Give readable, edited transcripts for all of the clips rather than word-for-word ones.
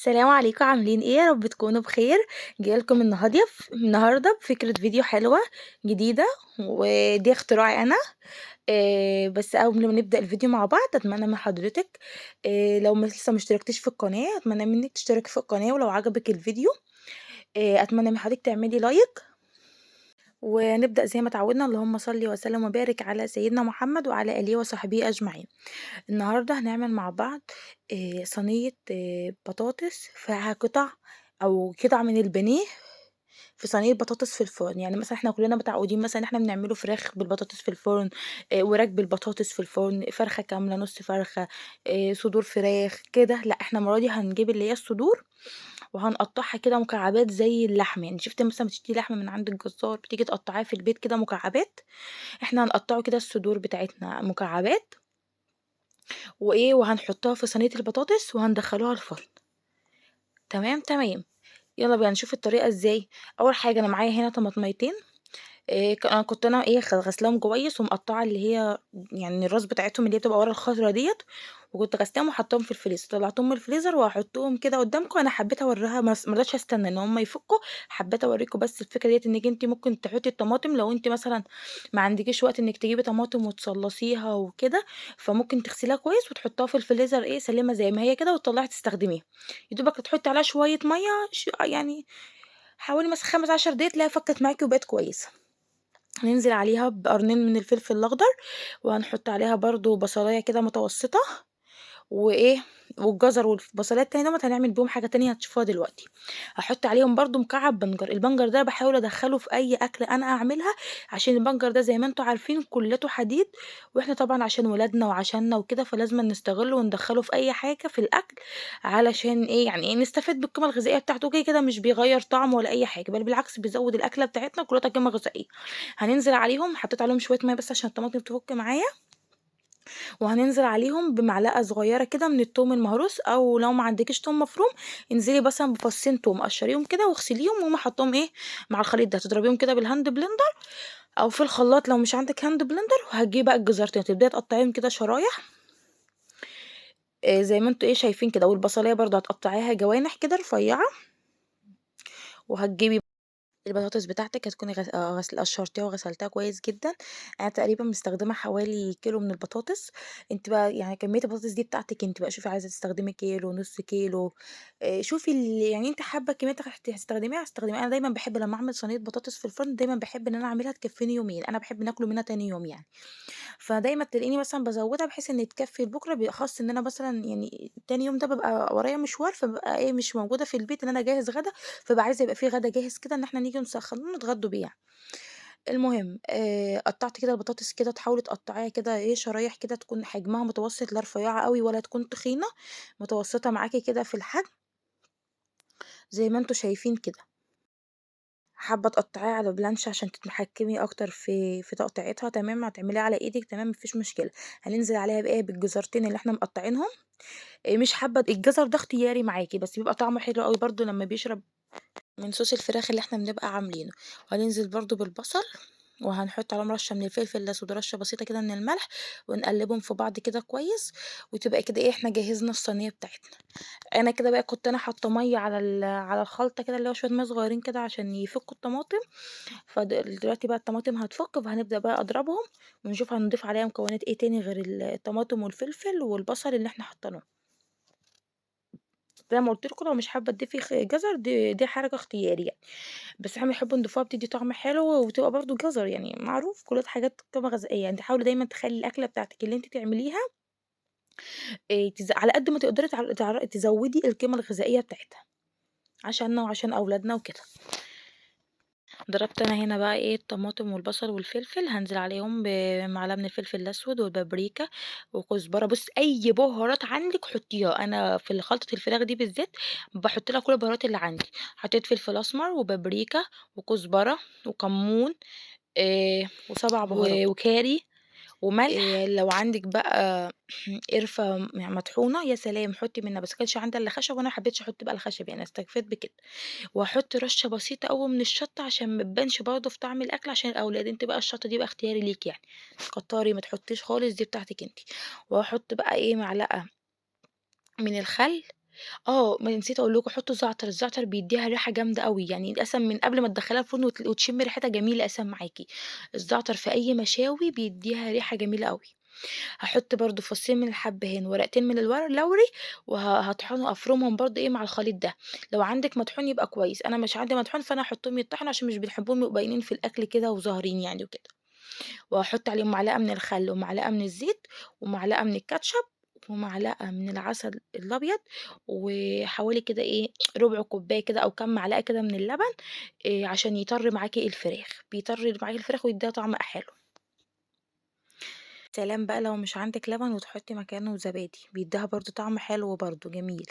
السلام عليكم، عاملين إيه؟ يا رب تكونوا بخير. جاية لكم النهارده بفكرة فيديو حلوة جديدة، ودي اختراعي أنا. بس قبل ما نبدأ الفيديو مع بعض أتمنى من حضرتك لو لسه ما اشتركتيش في القناة أتمنى منك تشتركي في القناة، ولو عجبك الفيديو أتمنى من حضرتك تعملي like. ونبدأ زي ما اتعودنا، اللهم صل وسلم وبارك على سيدنا محمد وعلى آله وصحبه أجمعين. النهارده هنعمل مع بعض صينية بطاطس فيها قطع أو قطع من البانيه في صينية بطاطس في الفرن. يعني مثلا احنا كلنا متعودين مثلا احنا بنعمله فراخ بالبطاطس في الفرن، وراك بالبطاطس في الفرن، فرخة كاملة، نص فرخة، صدور فراخ كده. لا، احنا المرة دي هنجيب اللي هي الصدور وهنقطعها كده مكعبات زي اللحمة. يعني شفت مثلا بتشتري لحمة من عند الجزار بتيجي تقطعيها في البيت كده مكعبات، احنا هنقطعه كده الصدور بتاعتنا مكعبات وهنحطها في صينية البطاطس وهندخلوها الفرن. تمام تمام، يلا بينا نشوف الطريقة ازاي. اول حاجة انا معايا هنا طماطميتين، انا كنت غسلاهم كويس ومقطعة اللي هي يعني الراس بتاعتهم اللي هي بتبقى ورا الخضرة ديت، وكنت غسلاهم وحطاهم في الفريزر. طلعتهم من الفريزر وهحطهم كده قدامكم. انا حبيت اوريها، ما رضيتش استنى ان هم يفكوا، حبيت اوريكم بس الفكره ديت، انك انت ممكن تحطي الطماطم لو انت مثلا ما عندكيش وقت انك تجيبي طماطم وتصلصيها وكده، فممكن تغسليها كويس وتحطها في الفريزر سليمه زي ما هي كده وتطلعي تستخدميها. يا دوبك تحطي عليها شويه ميه، يعني حوالي مثلا 15 دقيقه تلاقيها فكت معاكي وبقت كويسه. هننزل عليها بقرنين من الفلفل الاخضر، وهنحط عليها برضو بصلايه كده متوسطه، والجزر والبصلايه التانية دوت هنعمل بيهم حاجه تانية هتشوفوها دلوقتي. هحط عليهم برضو مكعب بنجر. البنجر ده بحاول ادخله في اي اكله انا اعملها، عشان البنجر ده زي ما انتم عارفين كلته حديد، واحنا طبعا عشان ولادنا وعشاننا وكده فلازم نستغله وندخله في اي حاجه في الاكل، علشان نستفيد بالقيمه الغذائيه بتاعته. كده كده مش بيغير طعمه ولا اي حاجه، بل بالعكس بيزود الاكله بتاعتنا كلها قيمه غذائيه. هننزل عليهم، حطيت عليهم شويه ميه بس عشان الطماطم تفك معايا، وهننزل عليهم بمعلقه صغيره كده من التوم المهروس، او لو ما عندكيش توم مفروم انزلي مثلا بفصين توم، قشريهم كده واغسليهم وما حطهم مع الخليط ده، تضربيهم كده بال hand blender او في الخلاط لو مش عندك hand blender. وهتجيبي بقى الجزرتين تبداي تقطعيهم كده شرايح، زي ما انتوا شايفين كده. والبصلايه برضو هتقطعيها جوانح كده رفيعه، وهتجيبي البطاطس بتاعتك هتكوني قشرتيها وغسلتها كويس جدا. انا تقريبا مستخدمه حوالي كيلو من البطاطس. انت بقى كميه البطاطس دي بتاعتك انت بقى، شوفي عايزه تستخدمي كيلو، نص كيلو، شوفي اللي انت حابه كميه تستخدميها استخدميها. انا دايما بحب لما اعمل صينيه بطاطس في الفرن دايما بحب ان انا اعملها تكفيني يومين، انا بحب ناكله منها تاني يوم يعني، فدايما تلاقيني مثلا بزودها بحيث ان تكفي لبكره، بالاخص ان انا مثلا تاني يوم ده ببقى ورايا مشوار، فببقى مش موجوده في البيت ان انا اجهز غدا، فبقى عايزه يبقى في غدا جاهز كده ان احنا نيجي نسخنه ونتغدوا بيه يعني. المهم، قطعت كده البطاطس كده، تحاولي تقطعيها كده شرايح كده تكون حجمها متوسط، لا رفيعه قوي ولا تكون تخينه، متوسطه معاكي كده في الحجم زي ما انتوا شايفين كده. حابه تقطعيها على بلانش عشان تتحكمي اكتر في تقطيعتها، تمام. هتعمليها على ايدك تمام، مفيش مشكله. هننزل عليها بقى بالجزرتين اللي احنا مقطعينهم. مش حابه الجزر ده اختياري معاكي، بس بيبقى طعمه حلو قوي برده لما بيشرب من صوص الفراخ اللي احنا بنبقى عاملينه. وهننزل برده بالبصل، وهنحط عليهم رشه من الفلفل الاسود ورشه بسيطه كده من الملح، ونقلبهم في بعض كده كويس، وتبقى كده احنا جهزنا الصينيه بتاعتنا. انا كده بقى كنت انا حاطه ميه على الخلطه كده، اللي هو شويه ميه صغيرين كده عشان يفكوا الطماطم. فدلوقتي بقى الطماطم هتفك، فهنبدا بقى اضربهم ونشوف هنضيف عليها مكونات ايه تاني غير الطماطم والفلفل والبصل اللي احنا حطيناه. زي ما قلت لكم لو مش حابه تضيفي جزر، دي حركه اختياري يعني، بس احنا بنحب نضيفوها، بتدي طعم حلو وبتبقى برضو جزر معروف كلها حاجات قيمه غذائيه. تحاولي دايما تخلي الاكله بتاعتك اللي انت تعمليها، على قد ما تقدري تزودي القيمه الغذائيه بتاعتها عشاننا وعشان اولادنا وكده. ضربت انا هنا بقى الطماطم والبصل والفلفل، هنزل عليهم بمعلقه من الفلفل الاسود والبابريكا وكزبره. اي بهارات عندك حطيها، انا في خلطه الفراخ دي بالذات بحط لها كل البهارات اللي عندي. حطيت فلفل اسمر وبابريكا وكزبره وكمون، وسبع بهارات. وكاري وملح. لو عندك بقى قرفة مطحونة يا سلام حطي منها، بس كانش عندي الا خشب وانا ما حبيتش احط بقى الخشب، استكفيت بكده. واحط رشة بسيطة قوي من الشطة عشان ما تبانش برضه في طعم الاكل عشان الاولاد. انت بقى الشطة دي بقى اختياري ليك يعني، كتري ما تحطيش خالص، دي بتاعتك انت. واحط بقى معلقة من الخل، آه، ما نسيت أقول لكم حطّوا زعتر، الزعتر بيدّيها ريحة جامدة أوي، يعني أساسًا من قبل ما تدخّليها الفرن وتشمي ريحتها جميلة أساسًا معاكِ. الزعتر في أي مشاوي بيدّيها ريحة جميلة أوي. هاحط برضه فصين من الحبهان، ورقتين من اللوري، هاطحنه أفرمهم برضه إيه مع الخليط ده. لو عندِك مطحون يبقى كويس، أنا مش عندي مطحون فأنا هاحطهم يتطحنوا عشان مش بنحبهم يبقوا باينين في الأكل كده وظاهرين يعني وكده. وهاحط عليهم معلقة من الخل ومعلقة من الزيت ومعلقة من الكاتشب ومعلقة من العسل الأبيض، وحوالي كده إيه ربع كوباية كده أو كام معلقة كده من اللبن، عشان يطرّي معاكِ الفراخ، بيطرّي معاكِ الفراخ ويدّيها طعم حلو. سلام بقى لو مش عندِك لبن وتحطي مكانه زبادي، بيدّيها برضه طعم حلو برضه جميل.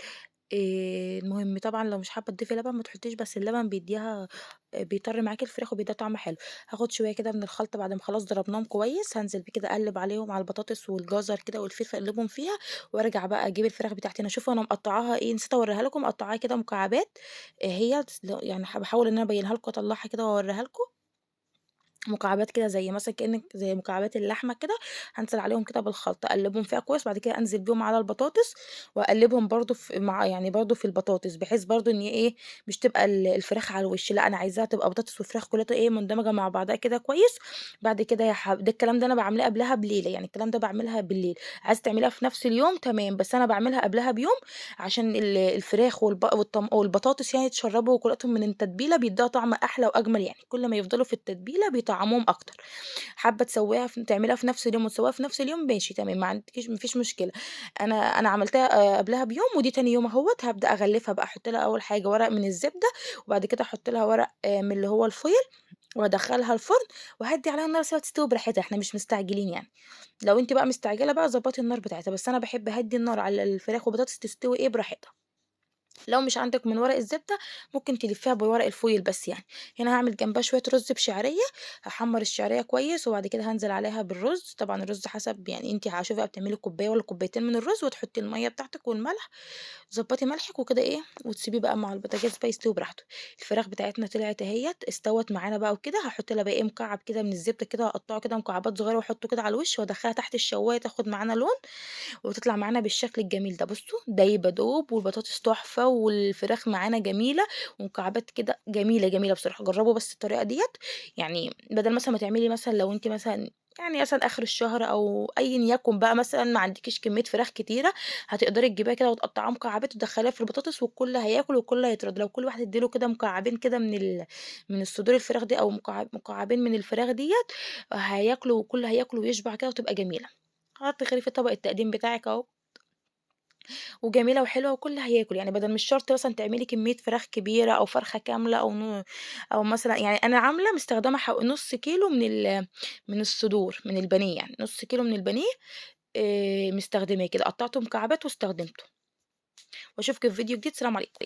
المهم طبعًا لو مش حابة تضيفي لبن ما تحطيش، بس اللبن بيدّيها بيطرّي معاكِ الفراخ وبيدّيها طعم حلو. هاخد شوية كده من الخلطة بعد ما خلاص ضربناهم كويس، هانزل بيه كده أقلّب عليهم على البطاطس والجزر كده والفلفل أقلّبهم فيها، وأرجع بقى أجيب الفراخ بتاعتي. أنا شوفوا أنا مقطّعاها إيه، نسيت أوريها لكم، مقطّعاها كده مكعبات أهيّة يعني باحاول إن أنا أبيّنها لكم وأطلّعها كده وأوريها لكم. مكعبات كده زي مثلًا كأنِك زي مكعبات اللحمة كده، هانزل عليهم كده بالخلطة، أقلّبهم فيها كويس، بعد كده أنزل بيهم على البطاطس وأقلّبهم برضه في مع يعني برضه في البطاطس، بحيث برضه إن إيه، مش تبقى الفراخ على الوش، لأ أنا عايزاها تبقى بطاطس وفراخ كلّها إيه، مندمجة مع بعضها كده كويس. بعد كده يا ده الكلام ده أنا باعملاه قبلها بليلة، يعني الكلام ده باعملها بالليل، عايزة تعمليها في نفس اليوم تمام، بس أنا باعملها قبلها بيوم عشان الفراخ والبطاطس يعني يتشربوا كلّتهم من التتبيلة، بيدّيها طعم أحلى وأجمل يعني، كل ما يفضلوا في التتبيلة بيطعموهم أكتر. حابة تسويها تعمليها في نفس اليوم وتسويها في نفس اليوم ماشي تمام، ما عندكيش ما فيش مشكلة. أنا عملتها قبلها بيوم ودي تاني يوم أهوّة، هابدأ أغلفها بقى، أحط لها أول حاجة ورق من الزبدة، وبعد كده أحط لها ورق من اللي هو ال foil، وأدخلها الفرن وأهدّي عليها النار أسيبها تستوي براحتها، إحنا مش مستعجلين يعني. لو أنتِ بقى مستعجلة بقى ضبّطي النار بتاعتها، بس أنا باحب أهدّي النار على الفراخ والبطاطس تستوي إيه براحتها. لو مش عندِك من ورق الزبدة ممكن تلفيها بورق ال foil بس يعني. هنا هاعمل جنبها شوية رز بشعرية، هاحمّر الشعرية كويس وبعد كده هانزل عليها بالرز، طبعًا الرز حسب يعني أنتِ شوفي بقى بتعملي كوباية والّا كوبايتين من الرز وتحطي المَيّة بتاعتِك والملح، ضبّطي ملحِك وكده إيه، وتسيبيه بقى مع البوتاجاز بقى يستوي براحته. الفراخ بتاعتنا طلعت أهيّة، استوت معانا بقى وكده، هاحط لها بقى إيه مكعب كده من الزبدة كده، هاقطّعه كده مكعبات صغيرة وأحطه كده على الوش وأدخّلها تحت الشواية تاخد معانا لون، وتطلع معانا بالشكل الجميل ده. بصوا دايبة دوب والبطاطس تحفة والفراخ معانا جميلة ومكعبات كده جميلة، جميلة بصراحة. جربوا بس الطريقة ديّة، يعني بدل مثلًا ما تعملي مثلًا لو أنتِ مثلًا يعني مثلًا آخر الشهر أو أيًا يكن بقى مثلًا ما عندكيش كمية فراخ كتيرة، هتقدري تجيبيها كده وتقطعيها مكعبات وتدخليها في البطاطس والكل هياكل والكل هيترضى. لو كل واحد ادّي له كده مكعبين كده من الصدور الفراخ دي أو مكعبين من الفراخ ديّة، هياكلوا والكل هياكل ويشبع كده وتبقى جميلة. هتغرفي طبق التقديم بتاعِك أهو، وجميلة وحلوة والكل هياكل، يعني بدل مش شرط مثلًا تعملي كمية فراخ كبيرة أو فرخة كاملة أو مثلًا يعني أنا عاملة مستخدمة نُص كيلو من الصدور، من البانيه يعني، نُص كيلو من البانيه مستخدماه كده، قطّعته مكعبات واستخدمته. وأشوفِك في فيديو جديد، سلام عليكم.